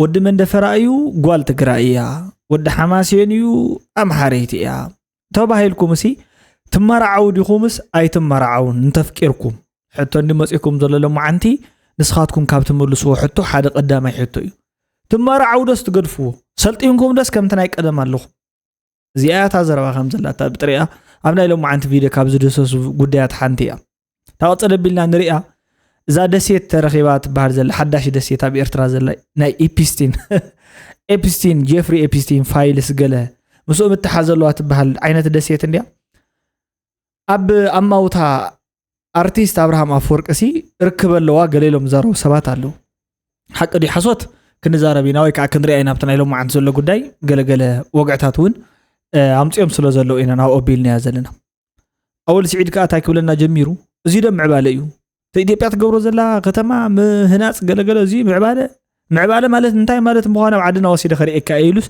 ወዲ መንደፈራ እዩ፣ ጓል ትግራይ እያ፣ ወዲ ሓማሴን እዩ፣ ኣምሓረይቲ እያ ተባሂልኩም እሲ ትመራዓው ዲኹምስ ኣይትመራዓውን? እንተፍቂርኩም ሕቶ እንዲ መፂኩም ዘሎ ለማዓንቲ ንስኻትኩም ካብ ትምልስዎ ሕቶ ሓደ ቀዳማይ ሕቶ እዩ። ትመራዓው ዶስ ትገድፍዎ? ሰልጢንኩም ዶስ ከምቲ ናይ ቀደም ኣለኹም? እዚኣ እታ ዘረባ ከም ዘላታ ብጥሪኣ ኣብ ናይ ሎማዓንቲ ቪድዮ ካብ ዝድህሰሱ ጉዳያት ሓንቲ እያ። ታቐፀለ ቢልና ንሪኣ። እዛ ደሴት ተረኺባ ትበሃል ዘላ ሓዳሽ ደሴት ኣብ ኤርትራ ዘላ ናይ ኤፒስቲን ኤፒስቲን ጄፍሪ ኤፒስቲን ፋይልስ ገለ ምስኡ ምትሓዝ ዘለዋ ትበሃል ዓይነት ደሴት እንዲያ። ኣብ ኣማውታ ኣርቲስት ኣብርሃም ኣፈወርቂ ሲ ርክብ ኣለዋ ገለ ኢሎም ዝዛረቡ ሰባት ኣለዉ። ሓቂ ድዩ ሓሶት ክንዛረብ ኢና ወይ ከዓ ክንሪኣ ኢና ኣብቲ ናይ ሎማዓንቲ ዘሎ ጉዳይ። ገለገለ ወግዕታት እውን ኣምፅኦም ስለ ዘለዉ ኢና ናብ ኣቢልናያ ዘለና። ኣወል ስዒድ ከዓ እንታይ ክብለና ጀሚሩ? እዚ ዶ ምዕባለ እዩ? ኢትዮጵያ ትገብሮ ዘላ ከተማ ምህናፅ ገለገለ እዚ ምዕባለ ምዕባለ ማለት እንታይ ማለት ምዃኑ ኣብ ዓድና ወሲደ ከርእየካ እየ ኢሉስ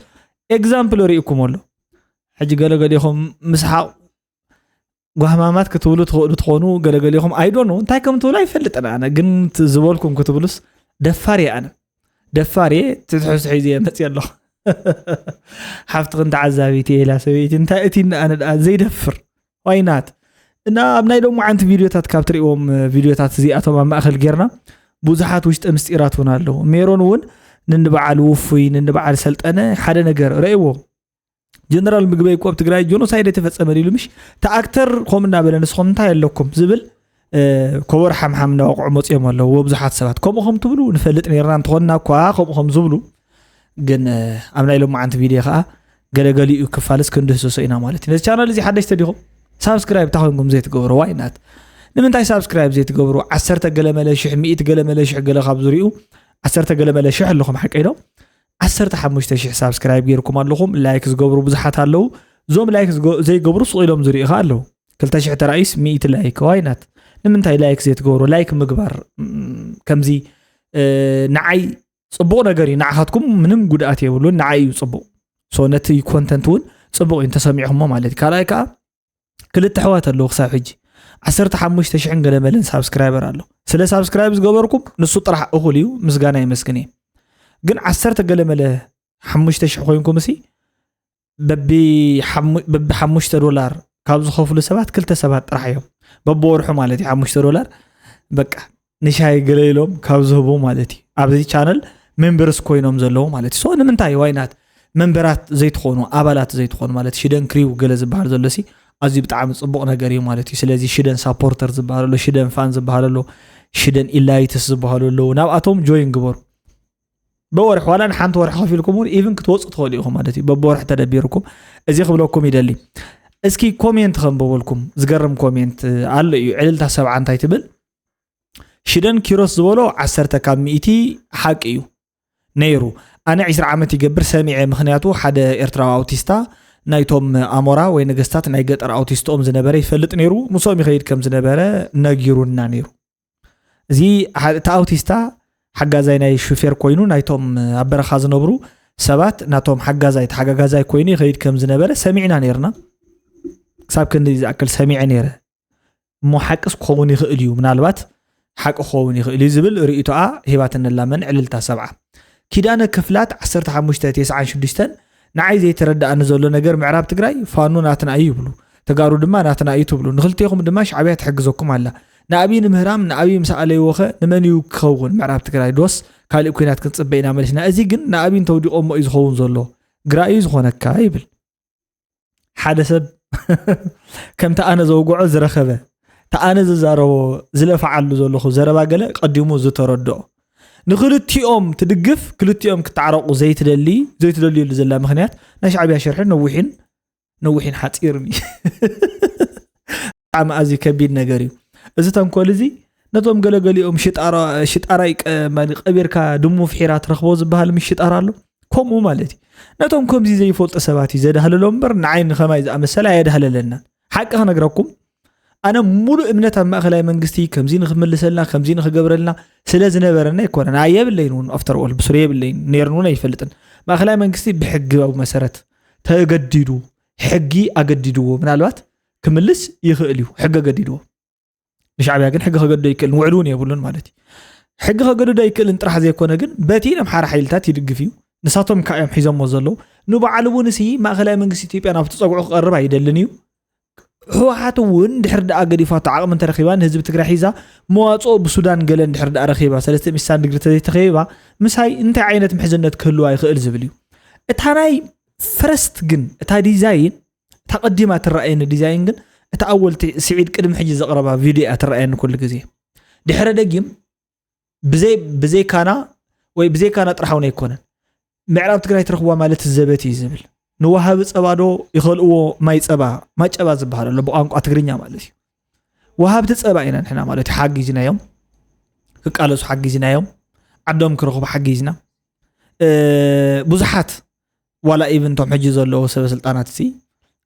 ኤግዛምፕል ርእኩም ኣሎ። ሕጂ ገለገሌኹም ምስሓቕ ጓህማማት ክትብሉ ትኽእሉ ትኾኑ፣ ገለገሌኹም ኣይዶኑ እንታይ ከም ትብሉ ኣይፈልጥን ኣነ። ግን ዝበልኩም ክትብሉስ ደፋር እየ ኣነ። ደፋር እየ። ትትሕስሒ እየ መፅእ ኣለኹ። ሓፍትኽን ተዓዛቢት እየ ኢላ ሰበይቲ እንታይ እቲ ኣነ ደኣ ዘይደፍር ዋይናት እና ኣብ ናይ ሎማዓንቲ ቪድዮታት ካብ ትሪእዎም ቪድዮታት እዚኣቶም ኣብ ማእኸል ጌርና ብዙሓት ውሽጠ ምስጢራት እውን ኣለዉ። ሜሮን እውን ንንበዓል ውፉይ ንንበዓል ሰልጠነ ሓደ ነገር ረእዎ። ጀነራል ምግበይ እኮ ኣብ ትግራይ ጆኖሳይድ የተፈጸመ ኢሉ ምሽ ተኣክተር ኮም እናበለ ንስኹም እንታይ ኣለኩም ዝብል ኮቦር ሓምሓም እናወቕዑ መፅኦም ኣለዉ ብዙሓት ሰባት። ከምኡ ከም ትብሉ ንፈልጥ ነርና እንተኾንና እኳ ከምኡ ከም ዝብሉ ግን ኣብ ናይ ሎማዓንቲ ቪድዮ ከዓ ገለገሊኡ ክፋልስ ክንድህሰሶ ኢና ማለት እዩ። ነዚ ቻናል እዚ ሓደሽተ ዲኹም ሳብስክራይብ ታኾንኩም ዘይትገብሩ ዋይናት ንምንታይ ሳብስክራይብ ዘይትገብሩ? ዓሰርተ ገለመለ ሽሕ ሚእቲ ገለመለ ሽሕ ገለ ካብ ዝሪኡ ዓሰርተ ገለመለ ሽሕ ኣለኹም ሓቀይ ዶ? ዓሰርተ ሓሙሽተ ሽሕ ሳብስክራይብ ገይርኩም ኣለኹም። ላይክ ዝገብሩ ብዙሓት ኣለዉ። እዞም ላይክ ዘይገብሩ ስቕ ኢሎም ዝሪኡ ኸዓ ኣለዉ። ክልተ ሽሕ ተራእዩስ ሚእቲ ላይክ ዋይናት? ንምንታይ ላይክ ዘይትገብሩ? ላይክ ምግባር ከምዚ ንዓይ ፅቡቕ ነገር እዩ። ንዓኻትኩም ምንም ጉድኣት የብሉን። ንዓይ እዩ ፅቡቕ። ሶ ነቲ ኮንተንት እውን ፅቡቕ እዩ እንተሰሚዕኹሞ ማለት እዩ። ካልኣይ ከዓ ክልተ ኣሕዋት ኣለዉ ክሳብ ሕጂ ዓሰርተ ሓሙሽተ ሽሕን ገለ መለን ሳብስክራይበር ኣሎ። ስለ ሳብስክራይብ ዝገበርኩም ንሱ ጥራሕ እኹል እዩ፣ ምስጋና የመስግን እየ። ግን ዓሰርተ ገለ መለ ሓሙሽተ ሽሕ ኮይንኩም እሲ በቢ ሓሙሽተ ዶላር ካብ ዝኸፍሉ ሰባት ክልተ ሰባት ጥራሕ እዮም በብወርሑ ማለት እዩ። ሓሙሽተ ዶላር በቃ ንሻይ ገለ ኢሎም ካብ ዝህቡ ማለት እዩ። ኣብዚ ቻነል ሜምበርስ ኮይኖም ዘለዉ ማለት እዩ። ሶ ንምንታይ ዋይናት መንበራት ዘይትኾኑ ኣባላት ዘይትኾኑ ማለት ሽደን ክሪው ገለ ዝበሃል ዘሎ ሲ ኣዝዩ ብጣዕሚ ፅቡቕ ነገር እዩ ማለት እዩ። ስለዚ ሽደን ሳፖርተር ዝበሃል ኣሎ፣ ሽደን ፋን ዝበሃል ኣሎ፣ ሽደን ኢላይትስ ዝበሃሉ ኣለዉ። ናብኣቶም ጆይን ግበሩ። በወርሒ ዋላ ንሓንቲ ወርሒ ከፊልኩም እውን ኢቭን ክትወፁ ትኽእሉ ኢኹም ማለት እዩ። በብወርሒ ተደቢርኩም እዚ ክብለኩም ይደሊ። እስኪ ኮሜንት ከንብበልኩም ዝገርም ኮሜንት ኣሎ እዩ። ዕልልታ ሰብዓ እንታይ ትብል? ሽደን ኪሮስ ዝበሎ ዓሰርተ ካብ ሚእቲ ሓቂ እዩ ነይሩ። ኣነ ዒስራ ዓመት ይገብር ሰሚዐ፣ ምኽንያቱ ሓደ ኤርትራዊ ኣውቲስታ ናይቶም ኣሞራ ወይ ነገስታት ናይ ገጠር ኣውቲስትኦም ዝነበረ ይፈልጥ ነይሩ፣ ምስኦም ይኸይድ ከም ዝነበረ ነጊሩና ነይሩ። እዚ እቲ ኣውቲስታ ሓጋዛይ ናይ ሹፌር ኮይኑ ናይቶም ኣብ በረኻ ዝነብሩ ሰባት ናቶም ሓጋዛይ ተሓጋጋዛይ ኮይኑ ይኸይድ ከም ዝነበረ ሰሚዕና ነይርና። ክሳብ ክንዲ ዝኣክል ሰሚዐ ነይረ። እሞ ሓቅስ ክኸውን ይኽእል እዩ፣ ምናልባት ሓቂ ክኸውን ይኽእል እዩ ዝብል ርእይቶኣ ሂባትኒ ኣላ። መን ዕልልታ ሰብዓ። ኪዳነ ክፍላት ዓሰርተ ሓሙሽተ ተስዓን ሽዱሽተን ንዓይ ዘይተረድኣኒ ዘሎ ነገር ምዕራብ ትግራይ ፋኖ ናትና እዩ ይብሉ፣ ተጋሩ ድማ ናትና እዩ ትብሉ። ንክልቴኹም ድማ ሻዕብያ ትሕግዘኩም ኣላ። ንኣብይ ንምህራም ንኣብይ ምስ ኣለይዎኸ ንመን እዩ ክኸውን? ምዕራብ ትግራይ ዶስ ካልእ ኩናት ክንፅበ ኢና መሊስና። እዚ ግን ንኣብይ እንተውዲቖሞ እዩ ዝኸውን ዘሎ። ግራ እዩ ዝኾነካ ይብል። ሓደ ሰብ ከምቲ ኣነ ዘውግዖ ዝረኸበ፣ እቲ ኣነ ዝዛረቦ ዝለፋዓሉ ዘለኹ ዘረባ ገለ ቀዲሙ ዝተረድኦ። ንክልቲኦም ትድግፍ፣ ክልቲኦም ክተዓረቑ ዘይትደሊ፣ ዘይትደልየሉ ዘላ ምኽንያት ናይ ሻዕብያ ሽርሒ ነዊሕን ነዊሕን ሓፂርን እዩ። ብጣዕሚ ኣዝዩ ከቢድ ነገር እዩ። እዚ ተንኮል እዚ ነቶም ገለገሊኦም ሽጣራ፣ ሽጣራ ይቀ-፣ ማሊ ቀቢርካ ድሙ ፍሒራ ትረኽቦ ዝበሃል ምሽ ሽጣራ ኣሎ። ከምኡ ማለት እዩ። ነቶም ከምዚ ዘይፈልጡ ሰባት እዩ ዘዳህልሎም እምበር ንዓይ ንኸማይ ዝኣመሰለ ኣየዳህለለና። ሓቂ ክነግረኩም ኣነ ሙሉእ እምነት ኣብ ማእኸላይ መንግስቲ ከምዚ ንክምልሰልና ከምዚ ንክገብረልና ስለ ዝነበረና ኣይኮነን። ኣየ የብለይን እውን ኣፍተር ኦል ብስሩ የብለይን ነይሩን እውን ኣይፈልጥን። ማእኸላይ መንግስቲ ብሕጋዊ መሰረት ተገዲዱ ሕጊ ኣገዲድዎ ምናልባት ክምልስ ይኽእል እዩ። ሕጊ ኣገዲድዎ። ንሻዕብያ ግን ሕጊ ከገድዶ ይክእል ውዕል እውን የብሉን ማለት እዩ። ሕጊ ከገድዶ ኣይክእልን ጥራሕ ዘይኮነ ግን በቲ ነምሓራ ሓይልታት ይድግፍ እዩ። ንሳቶም ከዓ እዮም ሒዞሞ ዘለዉ። ንባዕሉ እውን እሲ ማእኸላይ መንግስቲ ኢትዮጵያ ናብ ትፀግዑ ክቐርብ ኣይደልን እዩ። ህወሓት እውን ድሕር ደኣ ገዲፋቶ ዓቕሚ እንተረኺባ ንህዝቢ ትግራይ ሒዛ መዋፅኦ ብሱዳን ገለ እንድሕር ደኣ ረኺባ ሰለስተ ሚእቲ ዲግሪ ተዘይተኸቢባ ምሳይ እንታይ ዓይነት ምሕዝነት ክህልዋ ይኽእል ዝብል እዩ። እታ ናይ ፈረስት ግን እታ ዲዛይን እታ ቀዲማ ትረኣየኒ ዲዛይን ግን እታ ኣወልቲ ስዒድ ቅድሚ ሕጂ ዘቕረባ ቪድዮ እያ ትረኣየኒ ኩሉ ግዜ። ድሕረ ደጊም ብዘይ ብዘይካና ወይ ብዘይካና ጥራሕ እውን ኣይኮነን። ምዕራብ ትግራይ ትረኽብዋ ማለት ዘበት እዩ ዝብል ንወሃቢ ፀባ ዶ ይኸልእዎ ማይ ፀባ ማጨባ ዝበሃል ኣሎ ብቋንቋ ትግርኛ ማለት እዩ። ወሃብቲ ፀባ ኢና ንሕና ማለት እዩ። ሓጊዝናዮም ክቃለሱ ሓጊዝናዮም ዓዶም ክረኽቡ ሓጊዝና ብዙሓት ዋላ ኢቭን እቶም ሕጂ ዘለዉ ሰበ ስልጣናት ሲ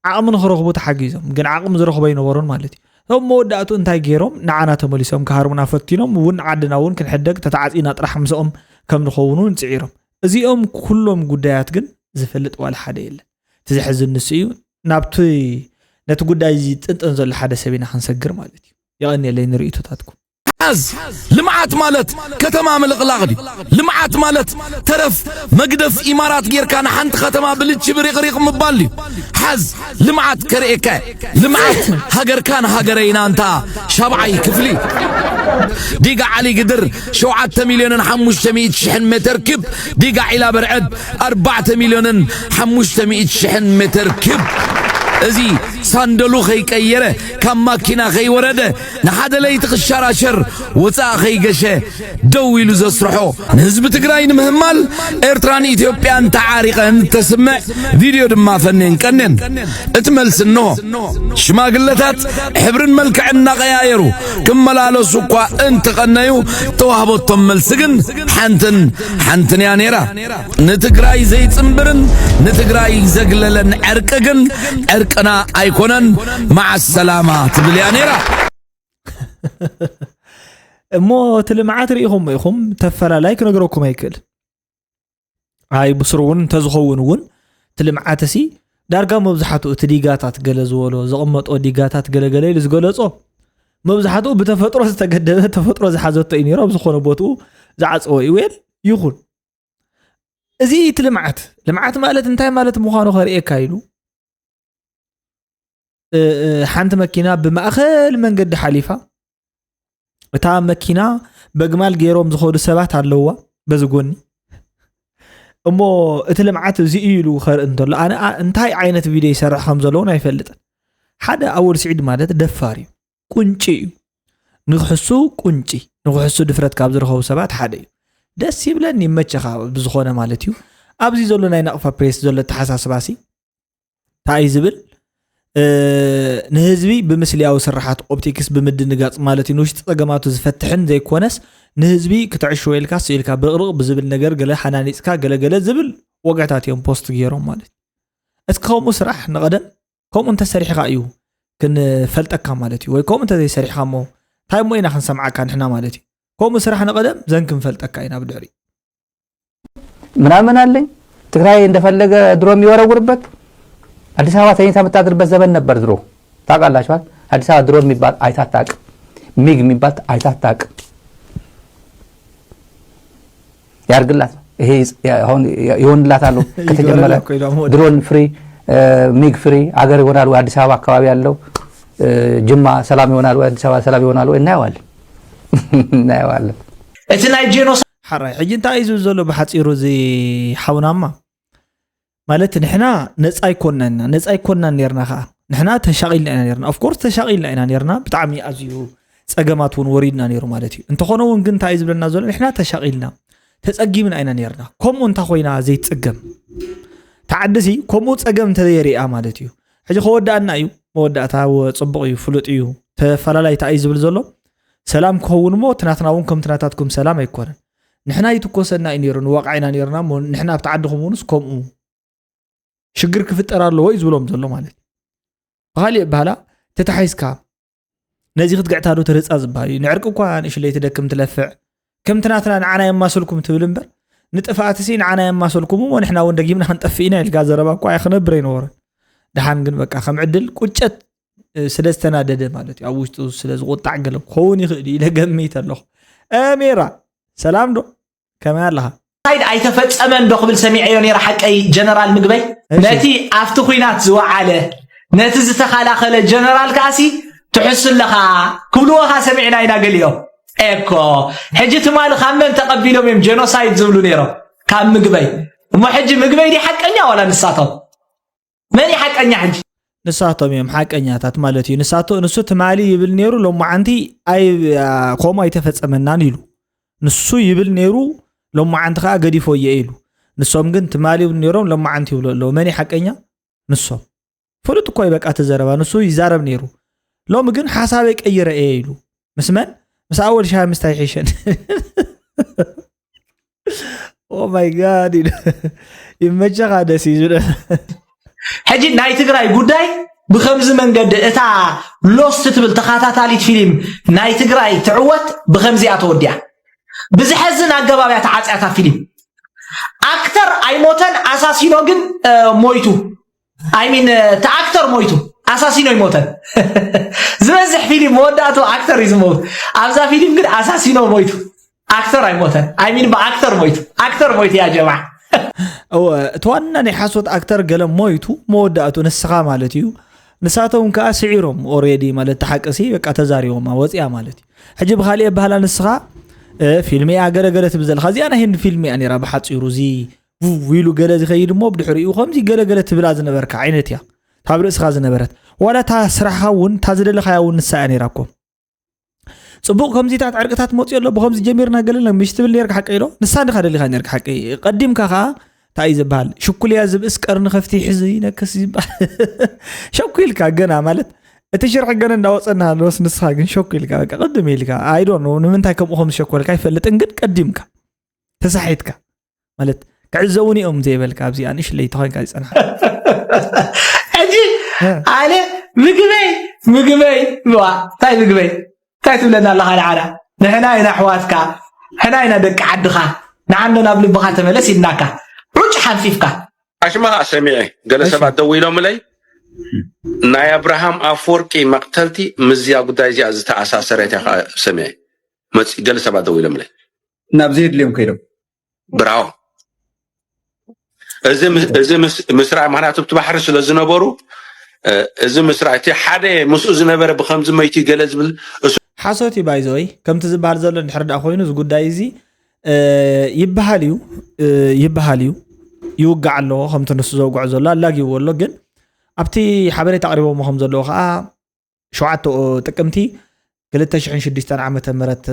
ዓቕሚ ንክረኽቡ ተሓጊዞም ግን ዓቕሚ ዝረኽቡ ኣይነበሩን ማለት እዩ። እቶም መወዳእቱ እንታይ ገይሮም ንዓና ተመሊሶም ክሃርሙና ፈቲኖም እውን ዓድና እውን ክንሕደግ ተተዓፂና ጥራሕ ምስኦም ከም ንኸውን እውን ፅዒሮም። እዚኦም ኩሎም ጉዳያት ግን ዝፈልጥ ዋላ ሓደ የለን። እቲ ዘሕዝን ንሱ እዩ። ናብቲ ነቲ ጉዳይ እዚ ጥንጥን ዘሎ ሓደ ሰብ ኢና ክንሰግር ማለት እዩ። የቐንየለይ ንርእይቶታትኩም። ሓዝ ልምዓት ማለት ከተማ ምልቕላቕ ድዩ? ልምዓት ማለት ተረፍ መግደፍ ኢማራት ጌርካ ንሓንቲ ከተማ ብልቺ ብሪቕሪቕ ምባል ድዩ? ሓዝ ልምዓት ከርእየካ እየ። ልምዓት ሃገርካን ሃገረይና እንታ ሻብዓይ ክፍሊ ዲጋ ዓሊ ግድር ሸውዓተ ሚልዮንን ሓሙሽተ ሚእቲ ሽሕን ሜተር ኪብ ዲጋ ዒላ በርዐድ ኣርባዕተ ሚልዮንን ሓሙሽተ ሚእቲ ሽሕን ሜተር ኪብ እዚ ሳንደሉ ከይቀየረ ካብ ማኪና ከይወረደ ንሓደ ለይቲ ክሸራሸር ወፃእ ከይገሸ ደው ኢሉ ዘስርሖ ንህዝቢ ትግራይ ንምህማል ኤርትራን ኢትዮጵያን ተዓሪቐን ተስምዕ ቪድዮ ድማ ፈኔን ቀኔን እቲ መልሲ እንሆ። ሽማግለታት ሕብርን መልክዕን እናቐያየሩ ክመላለሱ እኳ እንተቐነዩ ተዋህበቶም መልሲ ግን ሓንትን ሓንትን እያ ነይራ። ንትግራይ ዘይፅንብርን ንትግራይ ዘግለለን ዕርቂ ግን ዕርቅና ኣይኮነን፣ መዓስ ሰላማ ትብል እያ ነይራ። እሞ እቲ ልምዓት ርኢኹም ኢኹም ተፈላላይ ክነግረኩም ኣይክእል። ኣይ ብስሩ እውን እንተዝኸውን እውን እቲ ልምዓት እሲ ዳርጋ መብዛሕትኡ እቲ ዲጋታት ገለ ዝበሎ ዘቐመጦ ዲጋታት ገለገለ ኢሉ ዝገለጾ መብዛሕትኡ ብተፈጥሮ ዝተገደበ ተፈጥሮ ዝሓዘቶ እዩ ነይሩ ኣብ ዝኾነ ቦትኡ ዝዓፀወ እዩ ወል ይኹን እዚ እቲ ልምዓት ልምዓት ማለት እንታይ ማለት ምዃኑ ከርእየካ ኢሉ ሓንቲ መኪና ብማእኸል መንገዲ ሓሊፋ እታ መኪና በግማል ገይሮም ዝኸዱ ሰባት ኣለውዋ በዚ ጎኒ እሞ እቲ ልምዓት እዚ እዩ ኢሉ ከርኢ እንተሎ ኣነ እንታይ ዓይነት ቪድዮ ይሰርሕ ከም ዘለውን ኣይፈልጥን ሓደ ኣወል ስዒድ ማለት ደፋር እዩ ቁንጪ እዩ ንክሕሱ ቁንጪ ንክሕሱ ድፍረት ካብ ዝረኸቡ ሰባት ሓደ እዩ ደስ ይብለኒ ይመቸኻ ብዝኾነ ማለት እዩ ኣብዚ ዘሎ ናይ ናቕፋ ፕሬስ ዘሎ ተሓሳስባሲ እንታይ ዝብል ንህዝቢ ብምስልያዊ ስርሓት ኦፕቲክስ ብምድንጋፅ ማለት እዩ ንውሽጢ ፀገማቱ ዝፈትሕን ዘይኮነስ ንህዝቢ ክትዕሽዎ ኢልካ ስኢልካ ብርቕርቕ ብዝብል ነገር ገለ ሓናኒፅካ ገለገለ ዝብል ወግዕታት እዮም ፖስት ገይሮም ማለት እዩ እስኪ ከምኡ ስራሕ ንቐደም ከምኡ እንተሰሪሕኻ እዩ ክንፈልጠካ ማለት እዩ ወይ ከምኡ እንተዘይሰሪሕኻ እሞ እንታይ እሞ ኢና ክንሰምዓካ ንሕና ማለት እዩ ከምኡ ስራሕ ንቐደም ዘን ክንፈልጠካ ኢና ብድሕሪ ምናምን አለኝ። ትግራይ እንደፈለገ ድሮ የሚወረውርበት አዲስ አበባ ተኝታ የምታድርበት ዘመን ነበር ድሮ። ታውቃላችሁ አይደል? አዲስ አበባ ድሮን የሚባል አይታ አታውቅም። ሚግ የሚባል አይታ አታውቅም። ያርግላት። ይሄ አሁን ይሆንላታል ከተጀመረ ድሮን ፍሪ ሚግ ፍሪ አገር ይሆናል ወይ አዲስ አበባ አካባቢ ያለው ጅማ ሰላም ይሆናል ወይ አዲስ አበባ ሰላም ይሆናል ወይ እናየዋለን እናየዋለን። እቲ ናይ ጄኖሳይድ ሓራይ ሕጂ እንታይ እዩ ዝብል ዘሎ ብሓፂሩ እዚ ሓውናማ ማለት ንሕና ነፃ ኣይኮንና ኢና ነፃ ኣይኮንና ነርና ከዓ ንሕና ተሻቒልና ኢና ነርና ኦፍኮርስ ተሻቒልና ኢና ነርና ብጣዕሚ ኣዝዩ ፀገማት እውን ወሪድና ነይሩ ማለት እዩ እንተኾነ እውን ግን እንታይ እዩ ዝብለና ዘሎ ንሕና ተሻቒልና ተፀጊምና ኢና ነርና ከምኡ እንታ ኮይና ዘይትፅገም ተዓድሲ ከምኡ ፀገም እንተዘየሪኣ ማለት እዩ ሕጂ ከወዳእና እዩ መወዳእታ ጽቡቕ እዩ ፍሉጥ እዩ ተፈላላይ ተኣይ ዝብል ዘሎ ሰላም ክኸውን እሞ ትናትና እውን ከምቲ ናታትኩም ሰላም ኣይኮነን ንሕና ይትኮሰና እዩ ነይሩ ንዋቕዓ ኢና ነርና እሞ ንሕና ኣብቲ ዓድኹም እውንስ ከምኡ ሽግር ክፍጠር ኣለዎ እዩ ዝብሎም ዘሎ ማለት እዩ ብካሊእ ባህላ ተታሒዝካ ነዚ ክትግዕታ ዶ ትርጻ ዝበሃል እዩ ንዕርቂ እኳ ንእሽለይ ትደክም ትለፍዕ ከምቲ ናትና ንዓና የማስልኩም ትብል እምበር ንጥፍኣትሲ ንዓና የማስልኩም እሞ ንሕና እውን ደጊምና ክንጠፍእ ኢና ኢልካ ዘረባ እኳ ክነብር ኣይነበረን ደሓን ግን በቃ ከም ዕድል ቁጨት ስለ ዝተናደደ ማለት እዩ ኣብ ውሽጡ ስለ ዝቁጣዕ ገለ ክኸውን ይኽእል እዩ ኢለ ገምት ኣለኹ ኣሜራ ሰላም ዶ? ከመይ ኣለኻ? ሳይድ ኣይተፈጸመን ዶ ክብል ሰሚዐዮ ነይረ ሓቀይ ጀነራል ምግበይ። እሺ። ነቲ ኣብቲ ኲናት ዝወዓለ ነቲ ዝተኸላኸለ ጀነራል ከኣሲ ትሕሱ ኣለኻ ክብልዎ ኸኣ ሰሚዕና ኢና ገሊኦም። ኤኮ ሕጂ ትማሊ ካብ መን ተቐቢሎም እዮም ጀኖሳይድ ዝብሉ ነይሮም? ካብ ምግበይ። እሞ ሕጂ ምግበይ ድዩ ሓቀኛ ዋላ ንሳቶም? መን እዩ ሓቀኛ ሕጂ? ንሳቶም እዮም ሓቀኛታት ማለት እዩ። ንሳቶ ንሱ ትማሊ ይብል ነይሩ፣ ሎማዓንቲ ኣይ ከምኡ ኣይተፈጸመናን ኢሉ። ንሱ ይብል ነይሩ፣ ሎማዓንቲ ከዓ ገዲፎ እየ ኢሉ። ንሶም ግን ትማሊ ይብሉ ነይሮም፣ ሎማዓንቲ ይብሉ ኣለዉ። መን እዩ ሓቀኛ? ንሶም። ፍሉጥ እኮ እዩ በቃ እቲ ዘረባ። ንሱ ይዛረብ ነይሩ። ሎሚ ግን ሓሳበይ ቀይረ እየ ኢሉ። ምስ መን? ምስ ኣወል ሻህ ምስታይ ሒሸን። Oh my God ኢሉ። ይመቸኻ ደስ እዩ ዝብል። ሕጂ ናይ ትግራይ ጉዳይ ብኸምዚ መንገዲ እታ ሎስት ትብል ተኸታታሊት ፊልም ናይ ትግራይ ትዕወት ብኸምዚኣ ተወዲያ። ብዝሐዝን ኣገባብ እያ ተዓፅያታ ፊልም። ኣክተር ኣይሞተን፣ ኣሳሲኖ ግን እ፣ ሞይቱ። ኣይሚን እቲ ኣክተር ሞይቱ፣ ኣሳሲኖ ይሞተን። ዝበዝሕ ፊልም መወዳእቱ ኣክተር እዩ ዝሞት። ኣብዛ ፊልም ግን ኣሳሲኖ ሞይቱ። ኣክተር ኣይሞተን። ኣይሚን ብኣክተር ሞይቱ። ኣክተር ሞይቱ ያ ጀማዓ። እወ፣ እቲ ዋና ናይ ሓሶት ኣክተር ገለ ሞይቱ መወዳእቱ ንስኻ ማለት እዩ። ንሳቶም ከዓ ስዒሮም ኦሬዲ ማለት ተሓቀሲ በቃ ተዛሪቦማ ወፂያ ማለት እዩ። ሕጂ ብካሊእ ኣባህላ ንስኻ እ፣ ፊልም እያ ገለገለ ትብል ዘለካ እዚኣ ናይ ህንዲ ፊልም እያ ነይራ ብሓፂሩ እዚ ውው ኢሉ ገለ ዝኸይድ እሞ ብድሕሪኡ ከምዚ ገለገለ ትብላ ዝነበርካ ዓይነት እያ ካብ ርእስኻ ዝነበረት ዋላ እታ ስራሕኻ እውን እታ ዝደለኻያ እውን ንሳ እያ ነይራ እኮ። ጽቡቕ ከምዚታት ዕርቅታት መጽኡ ኣሎ ብከምዚ ጀሚርና ገለና ምሽ ትብል ነርካ ሓቀይ ዶ? ንሳ እንዲኻ ደሊኻ ነርካ ሓቀይ። ቀዲምካ ከኣ እንታይ እዩ ዝበሃል? ሽኩልያ ዝብእስ ቀርኒ ከፍቲ ይሕዝ ይነክስ ይበሃል። ሸኩ ኢልካ ገና ማለት እቲ ሽርሒ ገና እንዳወጸና ኣለወስ ንስኻ ግን ሸኩ ኢልካ በቃ ቅድም ኢልካ I don't know ንምንታይ ከምኡ ከም ዝሸኮልካ ይፈልጥን ግን ቀዲምካ ተሳሒትካ ማለት ክዕዘቡን እዮም ዘይበልካ ኣብዚኣ ንእሽለይ ተኾይንካ ዝጸንሓ ሕጂ ኣነ ምግበይ ምግበይ ዋ እንታይ ምግበይ እንታይ ትብለና ኣለኻ ንዓና ንሕና ኢና ኣሕዋትካ ንሕና ኢና ደቂ ዓድኻ ንዓንዶ ናብ ልብኻ ተመለስ ኢልናካ ዑጭ ሓንፊፍካ ኣሽማ ከዓ ሰሚዐ ገለ ሰባት ደው ኢሎምለይ ናይ ኣብርሃም ኣፍወርቂ መቅተልቲ ምስዚኣ ጉዳይ እዚኣ ዝተኣሳሰረት እያ ከዓ ሰሚዐ መፂ ገለ ሰባት ደው ኢሎምለይ ናብ ዘየድልዮም ከይዶም ብራው እዚ ምስራይ ምክንያቱ እቲ ባሕሪ ስለ ዝነበሩ እዚ ምስራይ እቲ ሓደ ምስኡ ዝነበረ ብከምዚ መይቱ ገለ ዝብል ሓሶት እዩ ባይዘወይ ከምቲ ዝበሃል ዘሎ እንድሕር ዳ ኮይኑ እዚ ጉዳይ እዚ ይበሃል እዩ ይበሃል እዩ ይውጋዕ ኣለዎ ከምቲ ንሱ ዘውግዖ ዘሎ ኣላጊዎ ኣሎ ግን ኣብቲ ሓበሬታ ኣቅሪቦሞ ከም ዘለዎ ከዓ ሸውዓተ ጥቅምቲ ክልተ ሽሕን ሽዱሽተን ዓመተ ምህረት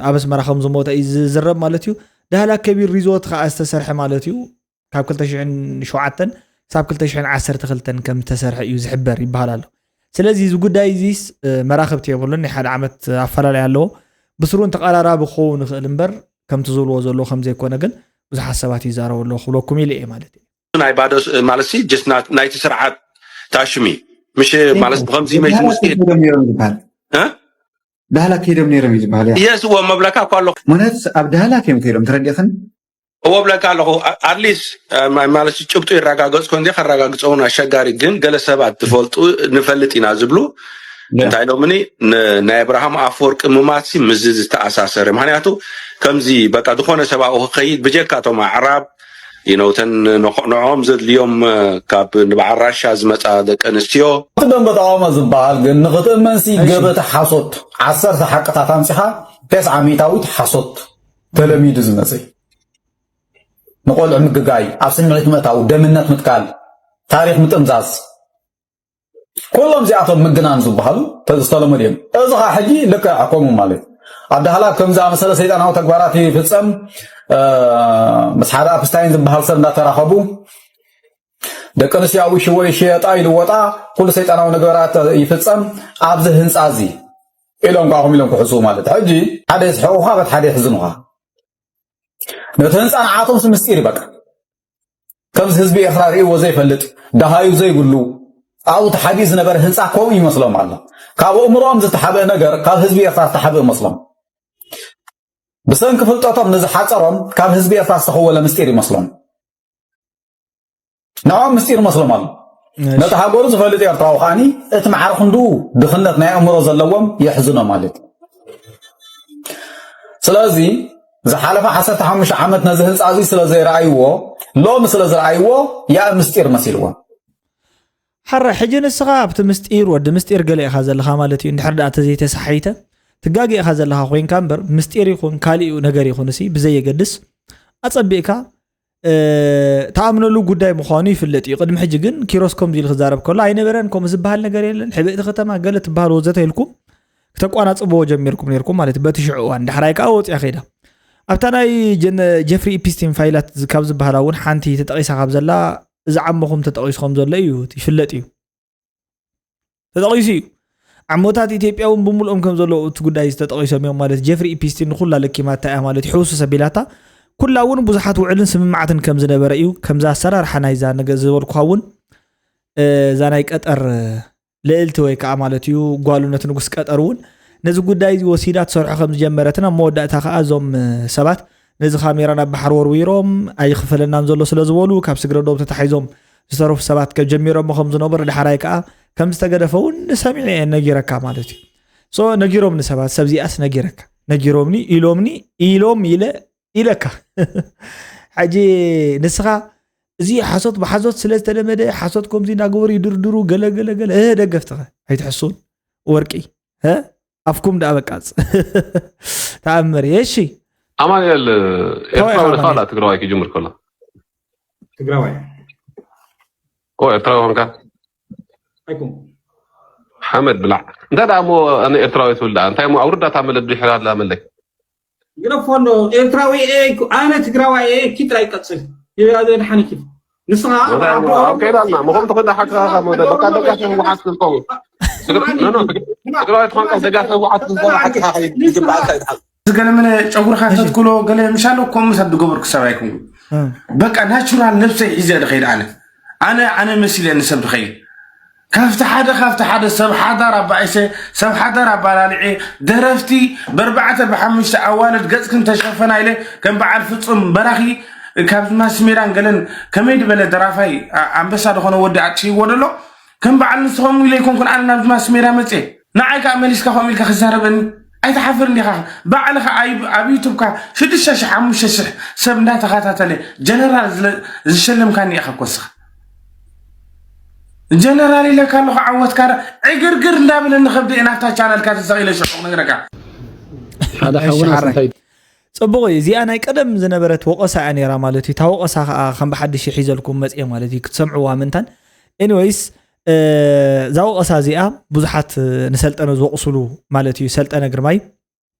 ኣብ ኣስመራ ከም ዝሞተ እዩ ዝዝረብ ማለት እዩ። ዳህላ ከቢር ሪዞርት ከዓ ዝተሰርሐ ማለት እዩ ካብ ክልተ ሽሕን ሸውዓተን ክሳብ ክልተ ሽሕን ዓሰርተ ክልተን ከም ዝተሰርሐ እዩ ዝሕበር ይበሃል ኣሎ። ስለዚ እዚ ጉዳይ እዚስ መራኽብቲ የብሉን ናይ ሓደ ዓመት ኣፈላለይ ኣለዎ። ብስሩን ተቐራራቢ ክኸውን ይኽእል እምበር ከምቲ ዝብልዎ ዘለዉ ከም ዘይኮነ ግን ብዙሓት ሰባት ይዛረቡ ኣለዉ ክብለኩም ኢለ እየ ማለት እዩ። ናይ ባዶ ማለት ሲ just ናይቲ ስርዓት ታሽሚ ምሽ ማለት ብከምዚ መይት ምስ ዳህላክ ከይዶም ነይሮም እዩ ዝበሃል ያ የስ እዎ መብለካ እኮ ኣለኹ ምክንያቱ ኣብ ዳህላክ እዮም ከይዶም ተረዲእኽን እዎ ብለካ ኣለኹ ኣትሊስ ማለት ጭብጡ ይረጋገፅ ኮ ከረጋግፀውን ኣሸጋሪ ግን ገለ ሰባት ትፈልጡ ንፈልጥ ኢና ዝብሉ እንታይ ኢሎምኒ ናይ ኣብርሃም ኣፈወርቂ ምማት ሲ ምዚ ዝተኣሳሰረ ምክንያቱ ከምዚ በቃ ዝኾነ ሰብኣዊ ክኸይድ ብጀካቶም ኣዕራብ you know ተን ንዕኦም ዘድልዮም ካብ ንበዓል ራሻ ዝመፃ ደቂ ኣንስትዮ እቲ ደንበ ተቃውሞ ዝበሃል ግን ንክትእመንሲ ገበተ ሓሶት ዓሰርተ ሓቅታት ኣምፂኻ ተስዓ ሚእታዊት ሓሶት ተለሚዱ ዝመፅእ ንቆልዑ ምግጋይ ኣብ ስምዒት ምእታው ደምነት ምትካል ታሪክ ምጥምዛዝ ኩሎም እዚኣቶም ምግናን ዝበሃሉ ዝተለመዱ እዮም። እዚ ከዓ ሕጂ ልክዕ ከምኡ ማለት እዩ። ኣብ ዳህላክ ከም ዝኣመሰለ ሰይጣናዊ ተግባራት ይፍፀም። ምስ ሓደ ኣፕስታይን ዝበሃል ሰብ እንዳተራኸቡ ደቂ ኣንስትዮ ኣብኡ ሽወ ይሽየጣ ይልወጣ ኩሉ ሰይጣናዊ ነገራት ይፍፀም ኣብዚ ህንፃ እዚ ኢሎም ከዓ ከም ኢሎም ክሕስቡ ማለት ሕጂ ሓደ የስሕቑኻ በት ሓደ የሕዝኑኻ ነቲ ህንፃ ንዓቶም ምስጢር ይበቃ ከምዚ ህዝቢ ኤርትራ ርእይዎ ዘይፈልጥ ደሃዩ ዘይብሉ ኣብኡ ተሓቢኡ ዝነበረ ህንፃ ከምኡ ይመስሎም ኣሎ ካብ ኣእምሮኦም ዝተሓብአ ነገር ካብ ህዝቢ ኤርትራ ዝተሓብእ መስሎም ብሰንኪ ፍልጠቶም ንዝሓፀሮም ካብ ህዝቢ ኤርትራ ዝተኸወለ ምስጢር ይመስሎም ንዕኦም ምስጢር መስሎም ኣሎ ነቲ ሃገሩ ዝፈልጥ ኤርትራዊ ከዓኒ እቲ ማዕረ ክንድኡ ድኽነት ናይ ኣእምሮ ዘለዎም የሕዝኖ ማለት እዩ ስለዚ ዝሓለፈ ዓሰርተ ሓሙሽተ ዓመት ነዚ ህንፃ እዚ ስለ ዘይረኣይዎ፣ ሎሚ ስለ ዝረኣይዎ ያእ ምስጢር መሲልዎም። ሓራ ሕጂ ንስኻ ኣብቲ ምስጢር ወዲ ምስጢር ገለ ኢኻ ዘለኻ ማለት እዩ። እንድሕር ደኣ ተዘይተሳሒተ ትጋገ ኢኻ ዘለኻ ኮይንካ እምበር ምስጢር ይኹን ካሊኡ ነገር ይኹን እሲ ብዘየገድስ ኣጸቢቕካ ተኣምነሉ ጉዳይ ምዃኑ ይፍለጥ እዩ። ቅድሚ ሕጂ ግን ኪሮስ ከምዚ ኢሉ ክዛረብ ከሎ ኣይነበረን፣ ከምኡ ዝበሃል ነገር የለን፣ ሕብእቲ ከተማ ገለ ትበሃል ወዘተ ኢልኩም ክተቋናጽብዎ ጀሚርኩም ነርኩም ማለት እዩ። በቲ ሽዑ እዋን ዳሕራይ ከዓ ወፂያ ከይዳ። ኣብታ ናይ ጀፍሪ ኢፒስቲን ፋይላት ካብ ዝበሃላ እውን ሓንቲ ተጠቒሳ ካብ ዘላ እዛ ዓመኹም ተጠቒሱ ከም ዘሎ እዩ ይፍለጥ እዩ። ተጠቒሱ እዩ። ዓሞታት ኢትዮጵያ እውን ብምልኦም ከም ዘለዉ እቲ ጉዳይ ዝተጠቒሶም እዮም ማለት ጀፍሪ ኢፒስቲን ንኩላ ለኪማታ እያ ማለት እዩ ሕውስስ ኣቢላታ። ኩላ እውን ብዙሓት ውዕልን ስምምዓትን ከም ዝነበረ እዩ። ከምዛ ኣሰራርሓ ናይዛ ነገ ዝበልኩኻ እውን እዛ ናይ ቀጠር ልእልቲ ወይ ከዓ ማለት እዩ ጓሉ ነቲ ንጉስ ቀጠር እውን ነዚ ጉዳይ እዚ ወሲዳ ትሰርሖ ከም ዝጀመረትን ኣብ መወዳእታ ከዓ እዞም ሰባት ነዚ ካሜራ ናብ ባሕሪ ወርዊሮም ኣይኽፈለናን ዘሎ ስለ ዝበሉ ካብ ስግረ ዶብ ተታሒዞም ዝተረፉ ሰባት ከጀሚሮሞ ከም ዝነበሩ ድሓራይ ከዓ ከም ዝተገደፈ እውን ሰሚዐ ነጊረካ ማለት እዩ። ሶ ነጊሮም ንሰባት ሰብ ዚኣስ ነጊረካ ነጊሮምኒ ኢሎምኒ ኢሎም ኢለ ኢለካ ሕጂ ንስኻ እዚ ሓሶት ብሓሶት ስለ ዝተለመደ ሓሶት ከምዚ እናገበሩ ይድርድሩ ገለ ገለ ገለ እ ደገፍትኸ ኣይትሕሱን ወርቂ እ ኣፍኩም ደኣ በቃ ተኣምር እሺ ኣማኑኤል ከመይ ኤርትራዊ ኢኻ ዲኻ ዋላ ትግራዋይ ክጅምር ከሎ ትግራዋይ ኦ ኤርትራዊ ኾንካ ኣይኩም ሓመድ ብላዕ እንታይ ደኣ እሞ ኣነ ኤርትራዊ ትብል ደኣ እንታይ እሞ ኣውርዳታ መለዱ ይሕራላ መለክ ግደፎ ኣሎ ኤርትራዊ እየ እኮ፣ ኣነ ትግራዋይ እየ ኪድ ኣይቀፅል ይብላ ዘድሓን ኪድ ንስኻ ከይዳልና መኸም ተኾዳ ሓቅኻ መደ በቃ ደጋፊ ህወሓት ትልቀሙ ትግራዋይ ትኾንካ ደጋፊ ህወሓት ትልቀሙ ሓቅኻ ይግባኣካ ይድሓል ዝገለመለ ጨጉርኻ ተትክሎ ገለ ምሻሎ ከምኡ ሰብ ዝገበርኩ ሰብ ኣይኮንኩ በቃ ናቹራል ነብሰይ ሒዘ ድኸይድ ኣነ ኣነ ኣነ መሲለ ንሰብ ድኸይድ ካብቲ ሓደ ካብቲ ሓደ ሰብ ሓዳር ኣባኢሰ ሰብ ሓዳር ኣባላልዐ ደረፍቲ በርባዕተ ብሓሙሽተ ኣዋልድ ገፅክን ተሸፈና ኢለ ከም በዓል ፍፁም በራኺ ካብዚ ማስሜዳን ገለን ከመይ ዝበለ ደራፋይ ኣንበሳ ዝኾነ ወዲ ኣጥፊእዎ ደሎ ከም በዓል ንስኸም ኢለ ይኮንኩን ኣነ ናብዚ ማስሜዳ መፅየ ንዓይ ከዓ መሊስካ ከምኡ ኢልካ ክዛረበኒ ኣይትሓፍር እንዲኻ ባዕልኻ ኣብ ዩቱብካ ሽዱሽተ ሽሕ ሓሙሽተ ሽሕ ሰብ እንዳተኸታተለ ጀነራል ዝሸለምካኒ ኢኻ ኮስኻ ጀነራል ኢለካ ኣለኹ ዓወትካ ዕግርግር እንዳበለኒ ከብደ ናብታ ቻነልካ ተሰቒለ ሽዑ ክነግረካ ሓደ ሓውና እንታይ ፅቡቕ እዩ እዚኣ ናይ ቀደም ዝነበረት ወቐሳ እያ ነራ ማለት እዩ እታ ወቐሳ ከዓ ከም ብሓድሽ ይሒዘልኩም መፅየ ማለት እዩ ክትሰምዕዋ ምንታን ኤኒወይስ እዛ ወቐሳ እዚኣ ብዙሓት ንሰልጠነ ዝወቕስሉ ማለት እዩ ሰልጠነ ግርማይ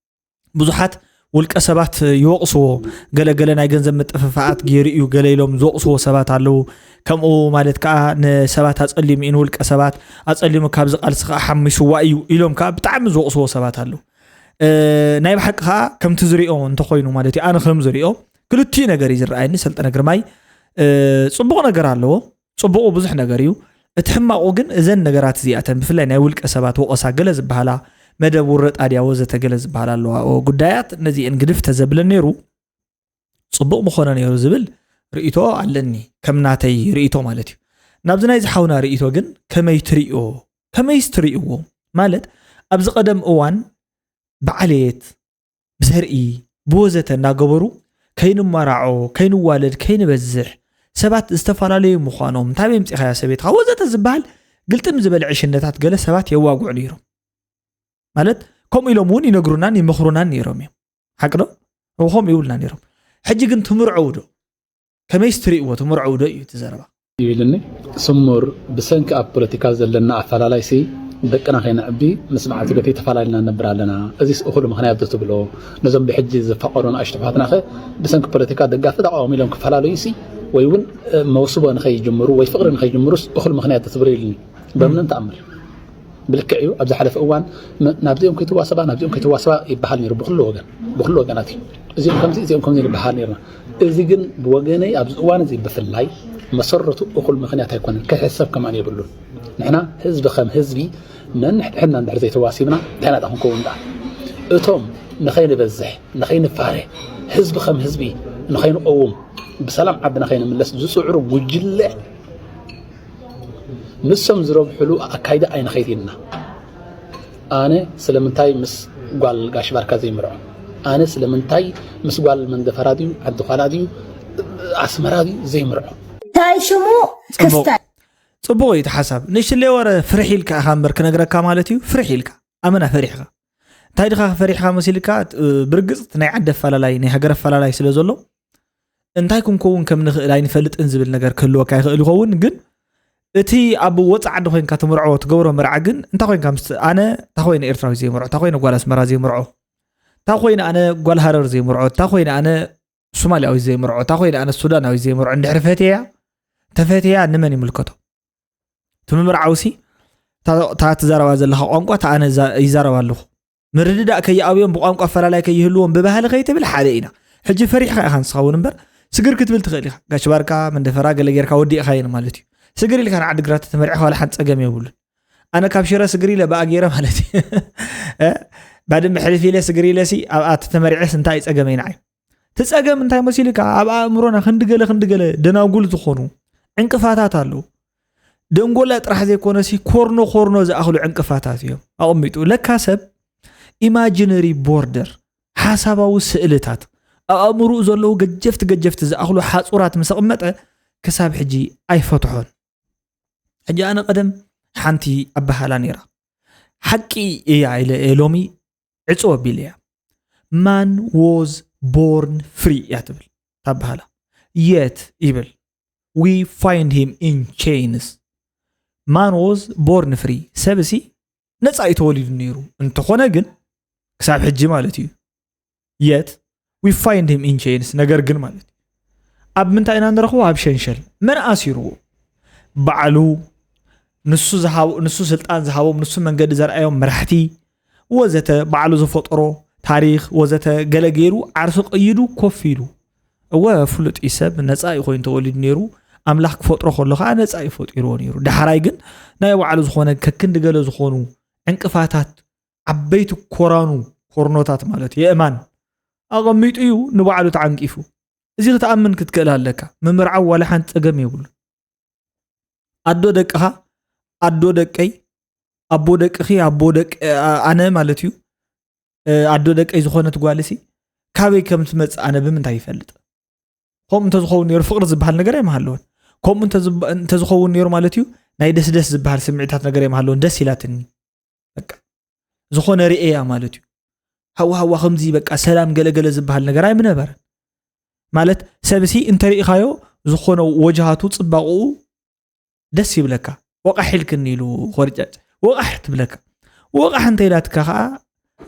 ብዙሓት ውልቀ ሰባት ይወቕስዎ ገለገለ ናይ ገንዘብ ምጥፍፋኣት ገይሩ እዩ ገለ ኢሎም ዝወቕስዎ ሰባት ኣለዉ ከምኡ ማለት ከዓ ንሰባት ኣፀሊሙ እዩ ንውልቀ ሰባት ኣፀሊሙ ካብዚ ቃልሲ ከዓ ሓሚስዋ እዩ ኢሎም ከዓ ብጣዕሚ ዝወቕስዎ ሰባት ኣለዉ ናይ ብሓቂ ከዓ ከምቲ ዝሪኦ እንተኮይኑ ማለት እዩ ኣነ ከም ዝሪኦ ክልቲኡ ነገር እዩ ዝረኣየኒ ሰልጠነ ግርማይ ፅቡቕ ነገር ኣለዎ ፅቡቑ ብዙሕ ነገር እዩ እቲ ሕማቑ ግን እዘን ነገራት እዚኣተን ብፍላይ ናይ ውልቀ ሰባት ወቐሳ ገለ ዝበሃላ መደብ ውረ ጣድያ ወዘተ ገለ ዝበሃላ ኣለዋ ጉዳያት ነዚአን ግድፍ ተዘብለ ነይሩ ፅቡቕ ምኾነ ነይሩ ዝብል ርእቶ ኣለኒ ከም ናተይ ርእቶ ማለት እዩ ናብዚ ናይ ዝሓውና ርእቶ ግን ከመይ ትርእዮ ከመይስ ትርእይዎ ማለት ኣብዚ ቀደም እዋን ብዓሌት ብዘርኢ ብወዘተ እናገበሩ ከይንመራዖ ከይንዋለድ ከይንበዝሕ ሰባት ዝተፈላለዩ ምዃኖም እንታይ የምፅኻያ ሰቤትካ ወዘተ ዝበሃል ግልጥም ዝበለ ዕሽነታት ገለ ሰባት የዋግዑ ነይሮም ማለት ከምኡ ኢሎም እውን ይነግሩናን ይመኽሩናን ነይሮም እዮም ሓቂ ዶ ከምኡ ይብሉና ነይሮም ሕጂ ግን ትምርዐው ዶ ከመይስ ትርእይዎ ትምርዐው ዶ እዩ እቲ ዘረባ ይብልኒ ስሙር ብሰንኪ ኣብ ፖለቲካ ዘለና ኣፈላላይ ሲ ደቅና ከይነዕቢ ምስ በዓልቲ ቤተይ ተፈላለና ንነብር ኣለና እዚስ እኹል ምኽንያት ዶ ትብሎ ነዞም ብሕጂ ዝፋቐሩ ንኣሽቱ ኣሕዋትና ኸ ብሰንኪ ፖለቲካ ደጋፊ ተቃዋሚ ኢሎም ክፈላለዩ ሲ ወይ እውን መውስቦ ንኸይጅምሩ ወይ ፍቕሪ ንኸይጅምሩስ እኹል ምኽንያት ዶ ትብሎ ኢልኒ በምንም ተኣምር ብልክዕ እዩ ኣብ ዝሓለፈ እዋን ናብዚኦም ከይትዋሰባ ናብዚኦም ከይትዋሰባ ይበሃል ነይሩ ብኩሉ ወገን ብኩሉ ወገናት እዩ እዚኦም ከምዚ እዚኦም ከምዚ ይበሃል ነይርና እዚ ግን ብወገነይ ኣብዚ እዋን እዚ ብፍላይ መሰረቱ እኹል ምኽንያት ኣይኮነን ክሕሰብ ከማን የብሉን ንሕና ህዝቢ ከም ህዝቢ ነንሕድሕድና እንድሕር ዘይተዋሲብና እንታይ ናጣ ክንከውን ደኣ እቶም ንኸይንበዝሕ ንኸይንፋረ ህዝቢ ከም ህዝቢ ንኸይንቀውም ብሰላም ዓድና ከይንምለስ ዝፅዕሩ ጉጅለ ንሶም ዝረብሕሉ ኣካይዳ ኣይንኸይድ ኢልና ኣነ ስለምንታይ ምስ ጓል ጋሽ ባርካ ዘይምርዖ ኣነ ስለምንታይ ምስ ጓል መንደፈራ ድዩ ዓዲ ዃላ ድዩ ኣስመራ ድዩ ዘይምርዖ? እንታይ ሽሙ? ጽቡቕ። ክስታይ ጽቡቕ እዩ እቲ ሓሳብ። ንሽሌ ወረ ፍርሒ ኢልካ ኢኻ እምበር ክነግረካ ማለት እዩ። ፍርሒ ኢልካ ኣመና ፈሪሕካ። እንታይ ድኻ ፈሪሕካ መሲልካ? እ፣ ብርግጽ እቲ ናይ ዓዲ ኣፈላላይ ናይ ሃገር ኣፈላላይ ስለ ዘሎ እንታይ ክንከውን ከም ንኽእል ኣይንፈልጥን ዝብል ነገር ክህልወካ ይኽእል ይኸውን። ግን እቲ ኣብ ወፃ ዓዲ ኮይንካ ትምርዖ ትገብሮ መርዓ ግን እንታይ ኮይንካ ምስ ኣነ እንታይ ኮይነ ኤርትራዊ ዘይምርዖ እንታይ ኮይነ ጓል ኣስመራ ዘይምርዖ እንታይ ኮይነ ኣነ ጓል ሃረር ዘይምርዖ እንታይ ኮይነ ኣነ ሶማልያዊ ዘይምርዖ እንታይ ኮይነ ኣነ ሱዳናዊ ዘይምርዖ እንድሕር ፈትያ ተፈትያ ንመን ይምልከቶ? ትምምርዓውሲ እታ ትዛረባ ዘለካ ቋንቋ እታ ኣነ ይዛረባ ኣለኹ። ምርድዳእ ከይኣብዮም ብቋንቋ ኣፈላላይ ከይህልዎም ብባህሊ ከይትብል ሓደ ኢና። ሕጂ ፈሪሕካ ኢኻ ንስኻ እውን እምበር ስግር ክትብል ትኽእል ኢኻ። ጋሽ ባርካ መንደፈራ ገለ ጌርካ ወዲእኻየን ማለት እዩ። ስግር ኢልካ ንዓዲ ግራት ተመሪዕካ ዋላ ሓንቲ ጸገም የብሉን። ኣነ ካብ ሽረ ስግር ኢለ ብኣ ገይረ ማለት እዩ። እ? ባድመ ሕልፍ ኢለ ስግር ኢለ ሲ ኣብኣ ተመሪዐስ እንታይ ጸገመይ ንዓይ? እቲ ጸገም እንታይ መሲልካ ኣብ ኣእምሮና ክንዲ ገለ ክንዲ ገለ ደናጉል ዝኾኑ ዕንቅፋታት ኣለዉ። ደንጎላ ጥራሕ ዘይኮነ ሲ ኮርኖ ኮርኖ ዝኣኽሉ ዕንቅፋታት እዮም ኣቐሚጡ። ለካ ሰብ ኢማጂነሪ ቦርደር ሓሳባዊ ስእልታት ኣብ ኣእምሮኡ ዘለዉ ገጀፍቲ ገጀፍቲ ዝኣኽሉ ሓጹራት ምስ ኣቕመጠ ክሳብ ሕጂ ኣይፈትሖን። ሕጂ ኣነ ቀደም ሓንቲ ኣበሃላ ነይራ ሓቂ እያ ኢለ እየ ሎሚ ዕጽው ኣቢለ እያ። Man was born free እያ ትብል ታበሃላ። Yet ይብል we find him in chains። Man was born free ሰብ ሲ ነፃ እዩ ተወሊዱ ነይሩ እንተኾነ ግን ክሳብ ሕጂ ማለት እዩ። Yet we find him in chains ነገር ግን ማለት እዩ ኣብ ምንታይ ኢና ንረኽቦ? ኣብ ሸንሸል። መን ኣሲርዎ? ባዕሉ ንሱ ዝሃቦ ንሱ ስልጣን ዝሃቦም ንሱ መንገዲ ዘርኣዮም መራሕቲ ወዘተ ባዕሉ ዝፈጠሮ ታሪኽ ወዘተ ገለ ገይሩ ዓርሱ ቀይዱ ኮፍ ኢሉ እወ ፍሉጥ እዩ ሰብ ነፃ እዩ ኮይኑ ተወሊዱ ነይሩ ኣምላኽ ክፈጥሮ ከሎ ከዓ ነፃ እዩ ፈጢርዎ ነይሩ ዳሕራይ ግን ናይ ባዕሉ ዝኾነ ከክንዲ ገለ ዝኾኑ ዕንቅፋታት ዓበይቲ ኮራኑ ኮርኖታት ማለት የእማን ኣቐሚጡ እዩ ንባዕሉ ተዓንቂፉ እዚ ክትኣምን ክትክእል ኣለካ ምምርዓው ዋላ ሓንቲ ፀገም የብሉ ኣዶ ደቅኻ ኣዶ ደቀይ ኣቦ ደቅኺ ኣቦ ደቂ ኣነ ማለት እዩ ኣዶ ደቀይ ዝኾነት ጓልሲ ካበይ ከም ትመፅእ ኣነ ብምንታይ ይፈልጥ ከምኡ እንተዝኸውን ነይሩ ፍቅሪ ዝበሃል ነገር ኣይምሃለወን ከምኡ እንተዝኸውን ነይሩ ማለት እዩ ናይ ደስደስ ዝበሃል ስምዒታት ነገር ኣይምሃለወን ደስ ኢላትኒ በቃ ዝኾነ ርእያ ማለት እዩ ሃዋ ሃዋ ከምዚ በቃ ሰላም ገለገለ ዝበሃል ነገር ኣይምነበረን ማለት ሰብሲ እንተሪኢኻዮ ዝኾነ ወጅሃቱ ፅባቕኡ ደስ ይብለካ ወቃሕ ኢልክኒ ኢሉ ኮርጫጭ ወቃሕ ትብለካ ወቃሕ እንተ ኢላትካ ከዓ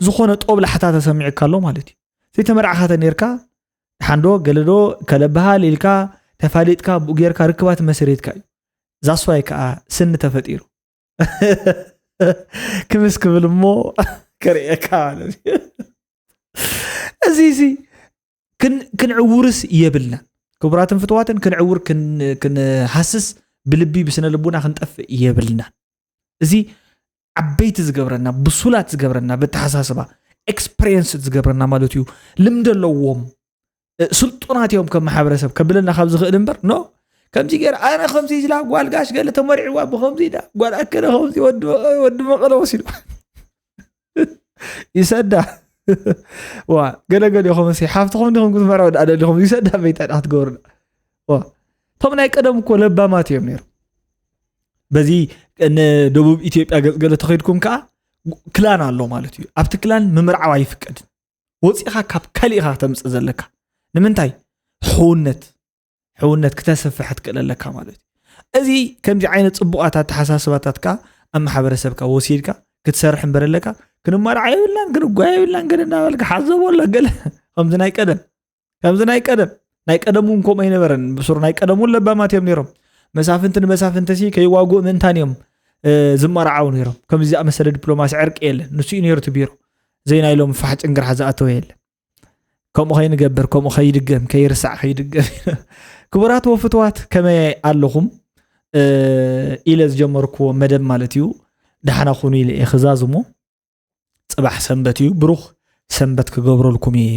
ዝኾነ ጦብላሕታ ተሰሚዕካ ኣሎ ማለት እዩ ዘይተመርዓኻ ተኔርካ ሓንዶ ገለዶ ከለበሃል ኢልካ ተፋሊጥካ ብኡ ጌርካ ርክባት መሰሪትካ እዩ ዛስዋይ ከዓ ስኒ ተፈጢሩ ክምስ ክብል እሞ ከርእየካ ማለት እዩ እዚ እዚ ክንዕውርስ የብልናን ክቡራትን ፍትዋትን ክንዕውር ክንሃስስ ብልቢ ብስነ ልቡና ክንጠፍእ የብልናን እዚ ዓበይቲ ዝገብረና ብሱላት ዝገብረና ብተሓሳስባ ኤክስፐሪንስ ዝገብረና ማለት እዩ ልምዲ ኣለዎም ስልጡናት እዮም ከም ማሕበረሰብ ከብለና ካብ ዝኽእል እምበር ኖ ከምዚ ገይር ኣነ ከምዚ ኢላ ጓል ጋሽ ገለ ተመሪዕዋ ብከምዚ ኢላ ጓል ኣከለ ከምዚ ወዲ መቐለ ወሲዱ ይሰዳ ዋ ገለገል ይኹም ሲ ሓፍትኹም ዲኹም ክትመርዑ ደኣ ደሊኹም ይሰዳ በይታ ደኣ ክትገብሩ እቶም ናይ ቀደም እኮ ለባማት እዮም ነይሩ በዚ ንደቡብ ኢትዮጵያ ገለ ተኸይድኩም ከዓ ክላን ኣሎ ማለት እዩ ኣብቲ ክላን ምምርዓው ኣይፍቀድን ወፂኻ ካብ ካሊእኻ ተምፅእ ዘለካ ንምንታይ ሕውነት ሕውነት ክተስፍሕ ትክእል ኣለካ ማለት እዩ እዚ ከምዚ ዓይነት ፅቡቃት ኣተሓሳስባታት ከዓ ኣብ ማሕበረሰብካ ወሲድካ ክትሰርሕ እምበር ኣለካ ክንመርዓ የብልናን ክንጓየ የብልናን ገለ እናበልካ ሓዘቦ ኣሎ ገለ ከምዚ ናይ ቀደም ከምዚ ናይ ቀደም ናይ ቀደም እውን ከምኡ ኣይነበረን ብሱር ናይ ቀደም እውን ለባማት እዮም ነይሮም መሳፍንቲ ንመሳፍንቲ ሲ ከይዋግኡ ምእንታን እዮም ዝመርዓው ነይሮም ከምዚ ዝኣመሰለ ዲፕሎማሲ ዕርቂ የለን ንሱ እዩ ነይሩ እቲ ቢሮ ዘይናይሎም ፋሕ ጭንግርሓ ዝኣተወ የለን ከምኡ ከይንገብር ከምኡ ከይድገም ከይርሳዕ ከይድገም ክቡራት ወፍትዋት ከመይ ኣለኹም ኢለ ዝጀመርክዎ መደብ ማለት እዩ ዳሕና ኩኑ ኢለ እየ ክዛዝሞ ፅባሕ ሰንበት እዩ ብሩኽ ሰንበት ክገብረልኩም እየ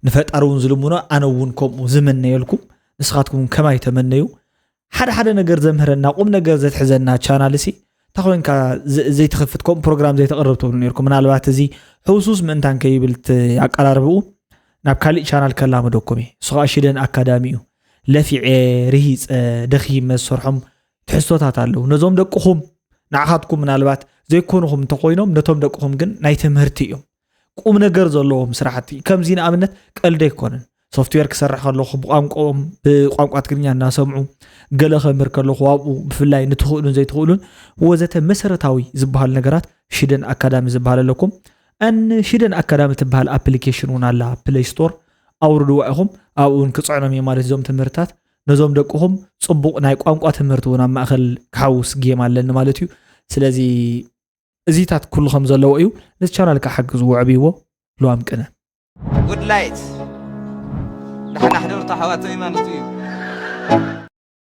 ንፈጣሪ እውን ዝልምኖ ኣነ እውን ከምኡ ዝምነየልኩም ንስኻትኩም ከማይ ተመነዩ ሓደ ሓደ ነገር ዘምህረና ቁም ነገር ዘትሕዘና ቻናል ሲ እንታ ኮይንካ ዘይትኸፍት ከምኡ ፕሮግራም ዘይተቕርብ ትብሉ ነርኩም። ምናልባት እዚ ሕውሱስ ምእንታን ከይብል ኣቀራርብኡ ናብ ካሊእ ቻናል ከላምደኩም እዩ። እሱ ከዓ ሽደን ኣካዳሚ እዩ። ለፊዐ ርሂፀ ደኺመ ዝሰርሖም ትሕዝቶታት ኣለዉ። ነዞም ደቅኹም ንዓኻትኩም ምናልባት ዘይኮንኹም እንተኮይኖም ነቶም ደቅኹም ግን ናይ ትምህርቲ እዮም። ቁም ነገር ዘለዎም ስራሕቲ ከምዚ ንኣብነት ቀልዲ ኣይኮነን። ሶፍትዌር ክሰርሕ ከለኹ ብቋንቋኦም ብቋንቋ ትግርኛ እናሰምዑ ገለ ከምህር ከለኹ ኣብኡ ብፍላይ ንትኽእሉን ዘይትኽእሉን ወዘተ መሰረታዊ ዝበሃሉ ነገራት ሽደን ኣካዳሚ ዝበሃል ኣለኩም። ኣን ሽደን ኣካዳሚ ትበሃል ኣፕሊኬሽን እውን ኣላ ፕሌይ ስቶር ኣውርድዋ ኢኹም። ኣብኡ እውን ክፅዕኖም እየ ማለት እዞም ትምህርትታት ነዞም ደቅኹም ፅቡቕ ናይ ቋንቋ ትምህርቲ እውን ኣብ ማእኸል ክሓውስ ጌም ኣለኒ ማለት እዩ። ስለዚ እዚታት ኩሉ ከም ዘለዎ እዩ። ነዚ ቻናል ከዓ ሓግዝዎ፣ ዕብይዎ። ልዋም ቅነ። ጉድ ላይት ዳሕና ሕደሩ ኣሕዋተይ ማለት እዩ።